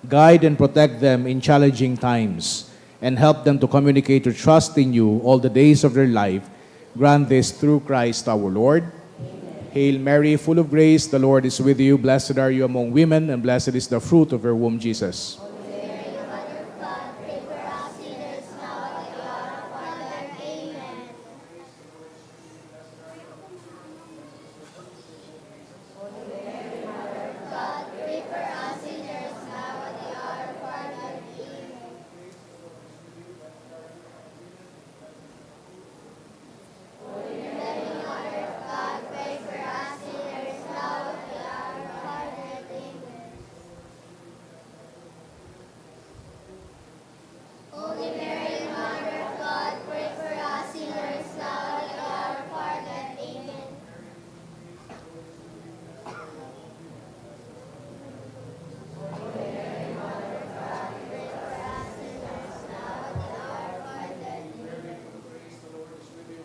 Guide and protect them in challenging times, and help them to communicate their trust in you all the days of their life. Grant this through Christ our Lord. Hail Mary, full of grace, the Lord is with you. Blessed are you among women, and blessed is the fruit of your womb, Jesus. Holy Mary, Mother of God, pray for us sinners now and at the hour of our death. Amen.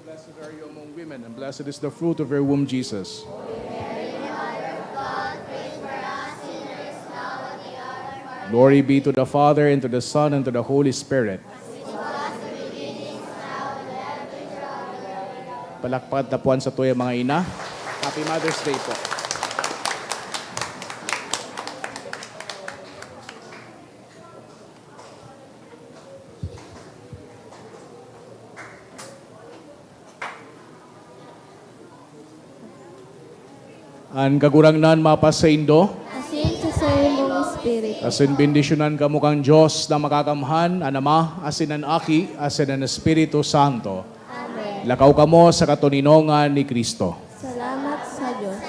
Blessed are you among women, and blessed is the fruit of your womb, Jesus. Glory be to the Father, and to the Son, and to the Holy Spirit. Palakpakan ta po an satuyang mga ina. Happy Mother's Day po. An Kagurangnan mapasaindo. Asin sa saimong espiritu. Asin bendisyonan kamo kan Dios na Makakamhan, an Ama, asin an Aki, asin an Espiritu Santo. Amen. Lakaw kamo sa katoninongan ni Cristo. Salamat sa Dios.